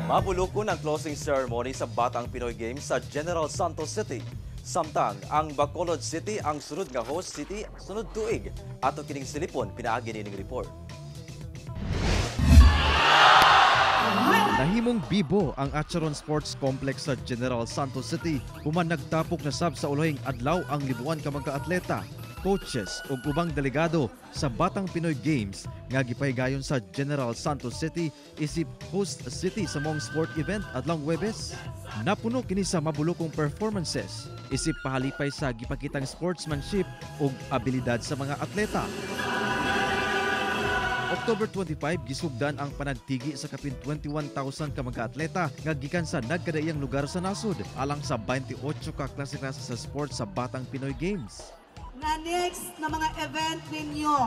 Mabulukon ang closing ceremony sa Batang Pinoy Games sa General Santos City. Samtang ang Bacolod City ang sunod nga host city sunod tuig. Ato kining silipon pinaagi nining report. Nahimong bibo ang Acharon Sports Complex sa General Santos City human nagtapok na sab sa ulahing adlaw ang libuan ka mga atleta, coaches ug ubang delegado sa Batang Pinoy Games nga gipahigayon sa General Santos City isip host city sa maong sport event adlawng Huwebes. Napuno kini sa mabulukong performances isip pahalipay sa gipakitang sportsmanship ug abilidad sa mga atleta. October 25, gisugdan ang panagtigi sa kapin 21,000 ka mga atleta nga gikan sa nagkadaiyang lugar sa nasod alang sa 28 ka klase-klase sa sports sa Batang Pinoy Games. Na next na mga event ninyo,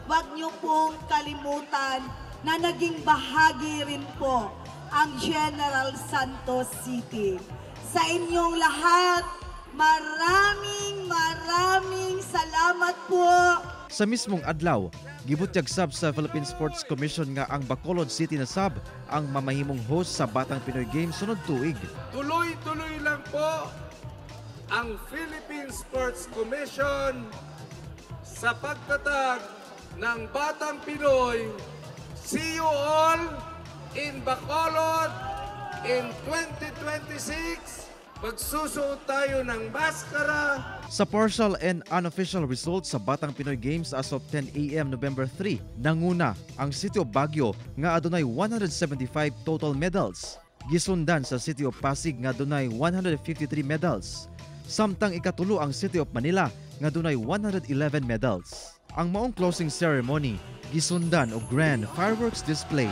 huwag niyo pong kalimutan na naging bahagi rin po ang General Santos City. Sa inyong lahat, maraming maraming salamat po. Sa mismong adlaw, gibutyag sab sa Philippine Sports Commission nga ang Bacolod City na sab ang mamahimong host sa Batang Pinoy Games sunod tuig. Tuloy-tuloy lang po ang Philippine Sports Commission sa pagtatag ng Batang Pinoy. See you all in Bacolod in 2026. Magsusuot tayo ng maskara. Sa partial and unofficial results sa Batang Pinoy Games as of 10 a.m. November 3, nanguna ang City of Baguio nga adunay 175 total medals. Gisundan sa City of Pasig nga adunay 153 medals. Samtang ikatulo ang City of Manila nga adunay 111 medals. Ang maong closing ceremony gisundan og grand fireworks display.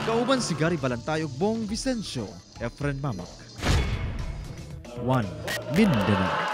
Kauban si Gary Balantay ug Bong Vicencio, Efren Mamak. 1 Mindanao.